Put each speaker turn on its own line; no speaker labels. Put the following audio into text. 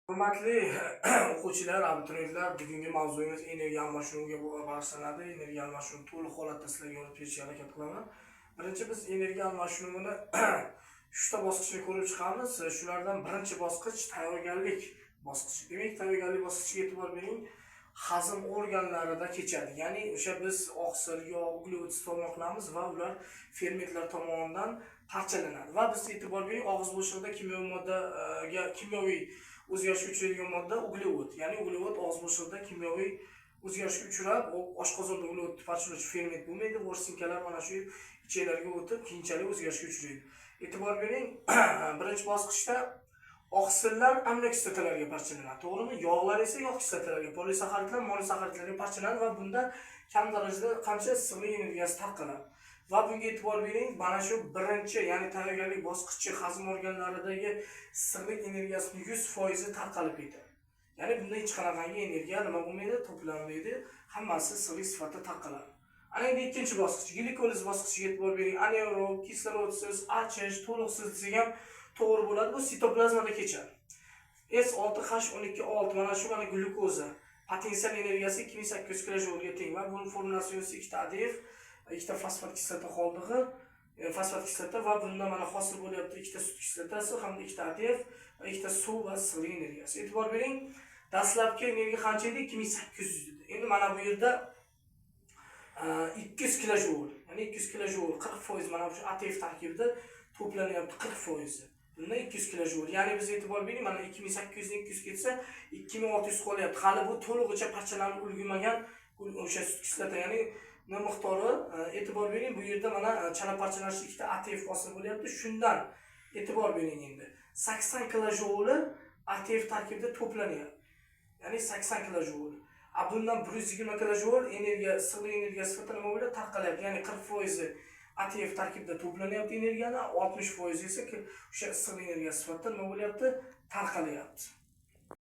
Hurmatli o'quvchilar, abituriyentlar, bugungi mavzuyimiz energiya almashinuviga bag'ishlanadi. Energiya almashinuvi to'liq holatda sizlarga yorib berishga harakat qilaman. Birinchi biz energiya almashinuvini uchta bosqichini ko'rib chiqamiz. Shulardan birinchi bosqich tayyorgarlik bosqichi. Demak, tayyorgarlik bosqichiga e'tibor bering. Hazm organlarida kechadi. Ya'ni o'sha biz oqsil, yog', uglevod iste'mol qilamiz va ular fermentlar tomonidan parchalanadi. Va biz, e'tibor bering, og'iz bo'shlig'ida kimyoviy moddaga, kimyoviy o'zgarishga uchraydigan modda uglevod. Ya'ni uglevod og'iz bo'shlig'ida kimyoviy o'zgarishga uchrab, oshqozonda uglevodni parchalovchi ferment bo'lmaydi, ворсинка lar mana shu ichaklarga o'tib, keyinchalik o'zgarishga uchraydi. E'tibor bering, birinchi bosqichda oqsillar aminokislotalarga parchalanadi, to'g'rimi? Yog'lar esa yog' kislotalariga, polisaxaridlar monosaxaridlarga parchalanadi va bunda kam darajada qancha issiqlik energiyasi tarqaladi. Va bunga e'tibor bering, mana shu birinchi, ya'ni tayyorgarlik bosqichi hazm organlaridagi issiqlik energiyasini 100% tarqalib ketadi. Ya'ni bunda hech qanaqangi energiya nima bo'lmaydi, to'planmaydi, hammasi issiqlik sifatida tarqaladi. Ana endi ikkinchi bosqich, glikoliz bosqichiga e'tibor bering. Anaerob, kislorodsiz, achish, to'liqsiz desak ham to'g'ri bo'ladi. Bu sitoplazmada kechadi. S6H12O6, mana shu mana glyukoza. Potensial energiyasi 2800 kilojoulga teng va buni formulasi yo'si ikkita ADF, ikkita fosfat kislota qoldig'i, fosfat kislota va bundan mana hosil bo'lyapti ikkita sut kislotasi hamda ikkita ADF va ikkita suv va issiqlik energiyasi. E'tibor bering, dastlabki energiya qancha edi? 2800 edi. Endi mana bu yerda 200 kilojoul, ya'ni 200 kilojoul 40% mana shu ATF tarkibida to'planyapti 40%. Bunda 200 kilojoul. Ya'ni biz, e'tibor bering, mana 2800 dan 200 ketsa, 2600 qolyapti. Hali bu to'lig'icha parchalanib ulgurmagan o'sha sut kislota, ya'ni miqdori. E'tibor bering, bu yerda mana chala parchalanish, ikkita ATF hosil bo'lyapti. Shundan, e'tibor bering endi, 80 kilojouli ATF tarkibida to'planyapti. Ya'ni 80 kilojoul. A bundan 120 kilojoul energiya issiqlik energiyasi sifatida nima bo'ladi? Tarqalyapti. Ya'ni 40% ATF tarkibida to'planyapti energiyani, 60% esa o'sha issiqlik energiyasi sifatida nima bo'lyapti? Tarqalyapti.